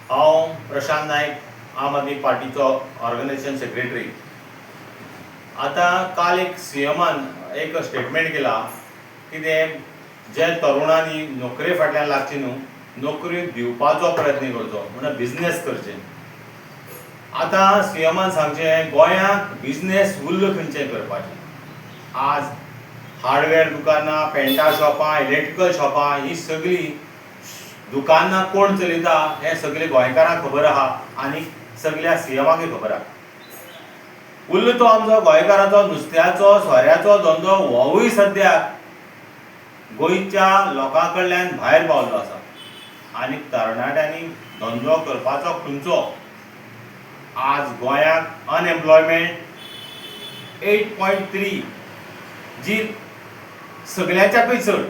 हांव प्रशांत नायक, आम Aadmi पार्टीचो organisation secretary. आतां काल एक सीएमान एक स्टेटमेंट केला कितें, जे तरुणांनी नोकरे फाटल्यान लागची न्हू, नोकरी दिवपाचो प्रयत्न करचो म्हणून बिझनेस करचे. आतां सीएमान सांगचें, गोंयांत बिझनेस उरलो खंयचे करपाचें? आज हार्डवेअर दुकानां, पेंटा शॉपां, इलेक्ट्रिकल शॉपां, ही सगळीं दुकानां कोण चलयता हें सगळें गोंयकारांक खबर आहा आनी सगल्या सीएमाकय खबर आहा. उरलो तो आमचो गोंयकाराचो नुस्त्याचो, सोऱ्याचो धंदो, होवूय सद्याक गोंयच्या लोकां कडल्यान भायर पावल्लो आसा. आनी तरणाट्यांनी धंदो करपाचो खंयचो? आज गोंयांत अनएम्प्लॉयमेंट 8.3, जी सगळ्याच्याकूय चड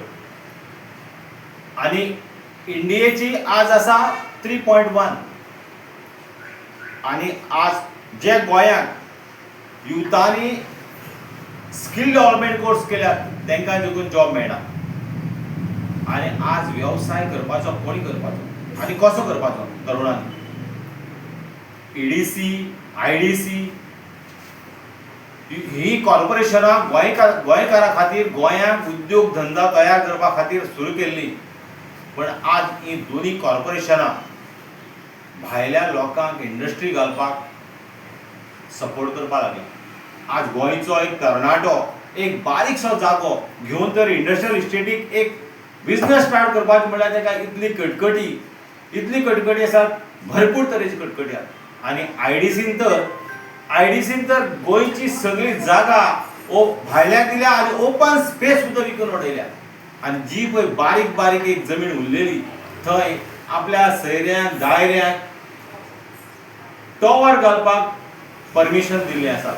आनी इंडियेची आज आसा 3.1. आनी आज जे गोंयांत युथांनी स्कील डेव्हलपमेंट कोर्स केल्यात, तांकां देखून जॉब मेळना. आनी आज वेवसाय करपाचो कोणी करपाचो आनी कसो करपाचो तरुणांनी? ईडीसी, आयडीसी ही कॉर्पोरेशनां गोंयकारां खातीर, गोंयांत उद्योग धंदा तयार करपा खातीर सुरू केल्ली, पण आज ही दोन्ही कॉर्पोरेशनां भायल्या लोकांक इंडस्ट्री घालपाक सपोर्ट करपाक लागली. आज गोंयचो एक तरणाटो एक बारीकसो जागो घेवन तर इंडस्ट्रियल इस्टेटीक एक बिजनेस स्टार्ट करपाचें म्हणल्यार ताका इतली कटकटी, इतली कटकटी आसात, भरपूर तरेची कटकटी आसात. आनी आयडीसीन तर गोंयची सगळी जागा ओ भायल्याक दिल्या आनी ओपन स्पेस सुद्दां विकून उडयल्या. आनी जी पळय बारीक बारीक एक जमीन उरलेली, थंय आपल्या सयऱ्यांक दायऱ्यांक टॉवर घालपाक परमिशन दिल्लें आसा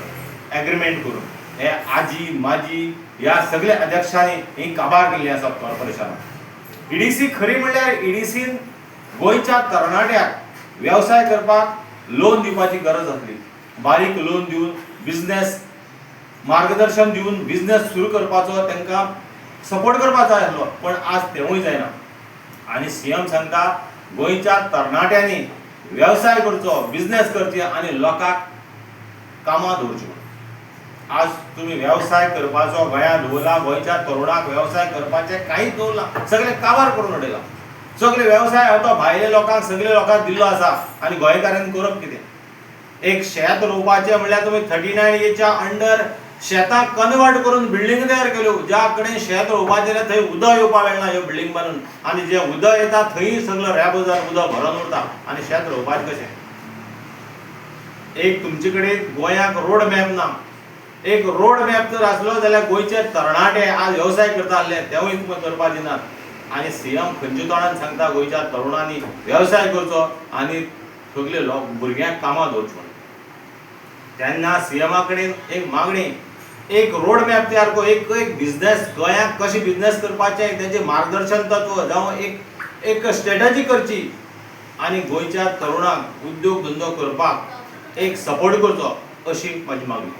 एग्रीमेंट करून. हे आजी माजी ह्या सगळ्या अध्यक्षांनी ही काबार केल्ली आसा कॉर्पोरेशनाक. ईडीसी खरी म्हणल्यार ईडीसीन गोंयच्या तरणाट्याक वेवसाय करपाक लोन दिवपाची गरज आसली. बारीक लोन दिवन, बिजनेस मार्गदर्शन दिवन बिजनेस सुरू करपाचो तांकां सपोर्ट करपाचो जाय आसलो, पण आज तेवूय जायना. आनी सीएम सांगता, गोंयच्या तरणाट्यांनी वेवसाय करचो, बिजनेस करचे आनी लोकांक कामां दवरची. आज तुमी वेवसाय करपाचो गोंयांत दवरला? गोंयच्या तरुणाक वेवसाय करपाचें कांयच दवरला. सगळें काबार करून उडयला. सगळे वेवसाय हो तो भायल्या लोकांक, सगळे लोकांक दिल्लो आसा. आनी गोंयकारांनी करप कितें? एक शेत रोवपाचें म्हणल्यार तुमी 39एच्या अंडर शेतां कन्वर्ट करून बिल्डींग तयार केल्यो. ज्या कडेन शेत रोवपाचें जाल्यार थंय उदक येवपाक मेळना ह्यो बिल्डींग बांदून, आनी जें उदक येता थंय सगळो रेबो जावन उदक भरोन उरता. आनी शेत रोवपाचें कशें? एक तुमचे कडेन गोंयाक रोड मॅप ना. एक रोड मॅप जर आसलो जाल्यार गोंयचे तरणाटे आज वेवसाय करता आसले, तेवूय तुमकां करपाक दिनात. आनी सीएम खंयच्या तोंडान सांगता गोंयच्या तरुणांनी वेवसाय करचो आनी सगळे लोक भुरग्यांक कामां दवरचीं म्हणून? तेन्ना सीएमा कडेन एक मागणी, एक रोड मॅप तयार कर. एक एक बिझनेस गोंयांत कशें बिझनेस करपाचें तेजें मार्गदर्शन तत्व जावं एक एक स्ट्रेटजी करची आनी गोंयच्या तरुणांक उद्योग धंदो करपाक एक सपोर्ट करचो, अशी म्हाजी मागणी.